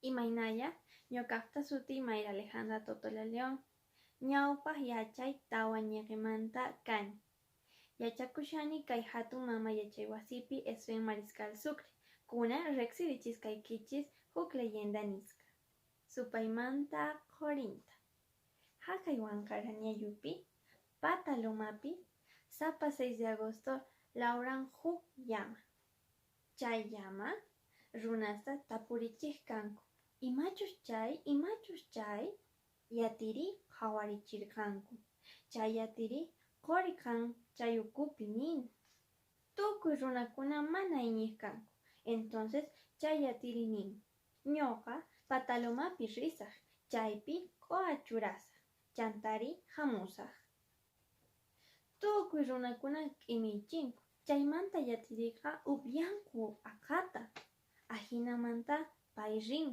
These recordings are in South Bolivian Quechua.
Imaynalla, ñuqaqta sutiy Mayra Alejandra Totola León. Ñawpaq yachay tawa ñiqimanta kani. Yachakushani kay hatun mama yachaywasipi Sven Mariscal Sucre. Kunan riqsirichisqaykichis huk leyenda nisqa. Supaymanta qhurinta. Haqay Wanqaraniayupi, Pata Lomapi, sapa 6 de agosto lawran huk llama. Chay llama runasta tapurichej kanku, Imachus chay, imachus chay? Yatiri qhawaricherqanku. Chay yatiri qori kan chay ukhupi nin. Tukuy runakuna mana iñej kanku. Entonces chay yatiri nin, Ñoqa Patalomapi risaj, chaypi q'oa churasaj, chantari jamusaj. Tukuy runakuna k'imiychinku. Chaymanta yatiriqa upyanku aqhata. Ajinamanta pay rin.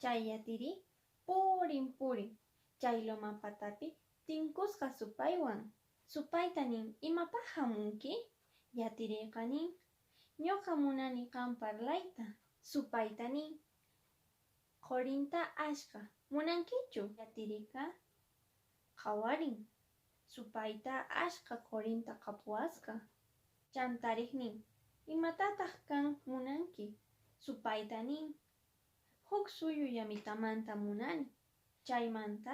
Chay yatiri purin purin, chay loma patapi tinkusqa supaywan. Supayta nin, Imapaj jamunki? Yatiriqa nin, Ñoqa munani qan parlayta. Supayta nin, Qhorinta ashkha, munankichu? Yatiriqa qhawarin, supayta ashkha qhorinta qapuwasqa. Chantarej nin, Imatataj qan munanki? Supayta nin, Juk suyu llamitamanta munani, chaymanta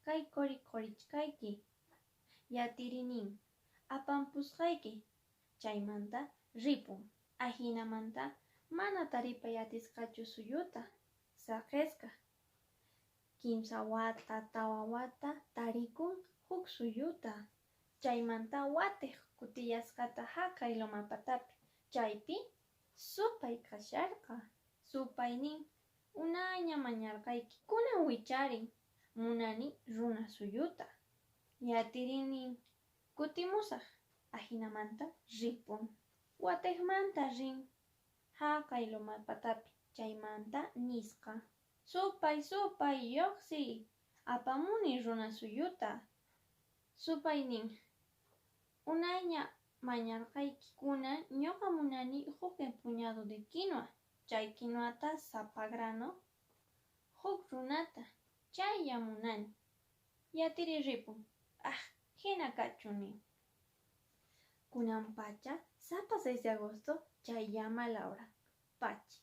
kay qori qorichkayki. Yatiri nin, Apampusqayki, chaymanta ripun. Ajinamanta mana taripay atisqachu suyuta, saqesqa. Kimsa wata, tawa wata tarikun juk suyuta. Chaymanta watej kutillasqataj jaqay loma patapi, chaypi supay kasharqa. Supay nin, Unayña mañarqayki, kunan wicharin, munani runa suyuta. Yatiri nin, Kutimusaj. Ajinamanta ripun. Watejmanta rin jaqay loma patapi, chaymanta nisqa, Supay, supay, llojsiy, apamuni runa suyuta. Supay nin, Unayña mañarqayki, kunan ñoqa munani juk empuñado de quinua, chay quinuata sapa grano juk runata, chaylla munani. Yatiri ripun, ah, jina kachun nin. Kunanpacha sapa 6 de agosto chay llama lawran, pachi.